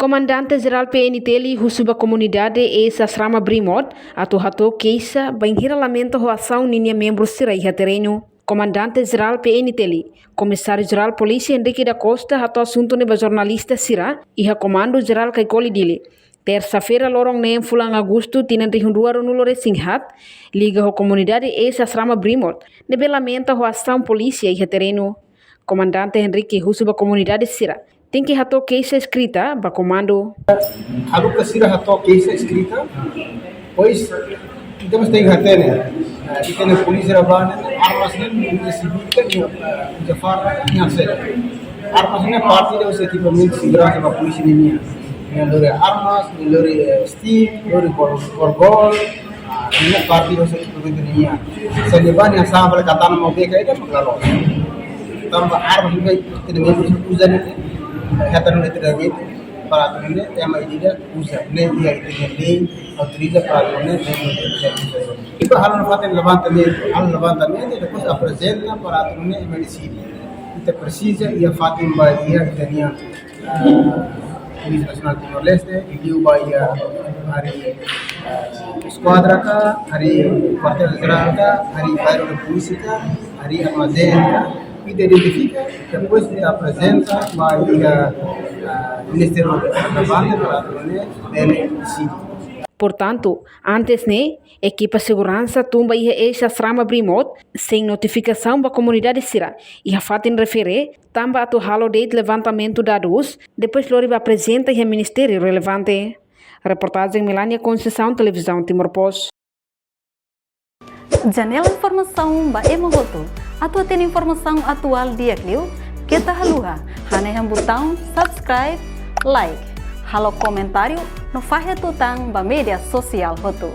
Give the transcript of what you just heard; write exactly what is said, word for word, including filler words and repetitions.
Komandante Jerál P N T L husu ba komunidade eis asrama Brimot atu hato'o keixa bainhira lamenta ho asaun ninia membru sira iha terrenu. Komandante Jerál P N T L, Komisáriu Jerál Polísia Henrique da Costa hato'o asuntu ne'e ba jornalista sira iha Komandu Jerál Caicoli Dili, tersa-feira loron neen fulan Agostu tinan rihun rua ruanulu resin haat, liga ho komunidade eis asrama Brimot ne'ebé lamenta ho asaun polísia iha terrenu. Komandante Henrique husu ba komunidade sira tenke hato'o keixa eskrita ba komandu. Haruka sira hato'o keixa eskrita, pois, ita mós tenke hatene. Ah, ita-nia polísia sira bá ne'e, armas ne'e, polísia sivíl, ita-nia, ah, uza farda, ita-nia seluk. Armas ne'e parte husi ekipamentu seguransa ba polísia ninian. Ne'e lori armas, ne'e lori, eh, stick, lori gol, gol, gol. Ah, ne'e parte husi ekipamentu ninian. Se nia bá nia sambal katana maubé ka ida, mak la loos. Tanba armas ne'e ita-nia membru uza ne'e, hetan ne'e ita-nia, para atu nune'e ema ida-idak uza, ne'e iha ita-nia lei autoriza para atu nune'e membru uza. Ita halo nafatin levantamentu, halo levantamentu, depois aprezenta para atu nune'e ema deside. Ita presiza iha fatin ba iha ita-nia, ah, Polísia Nasionál Timor-Leste, liuliu ba iha área, ah, eskuadra ka, área kuartél jerál ka, área bairru da polísia ka, área armazén ka, ita identifika, depois ita aprezenta ba iha, ah, Ministériu relevante para atu nune'e bele deside. Portantu, antes ne'e, ekipa seguransa tun ba iha eis asrama Brimot, sein notifikasaun ba komunidade sira iha fatin refere, tanba atu halo de'it levantamentu dadus, depois lori ba aprezenta iha ministériu relevante. Reportajen Melania Conceição, Televizaun Timor Post. Janela informasaun ba ema hotu. Atu hatene informasaun atuál di'ak liu, keta haluha hanehan butaun subscribe, like, halo komentáriu no fahe tutan ba média sosiál hotu.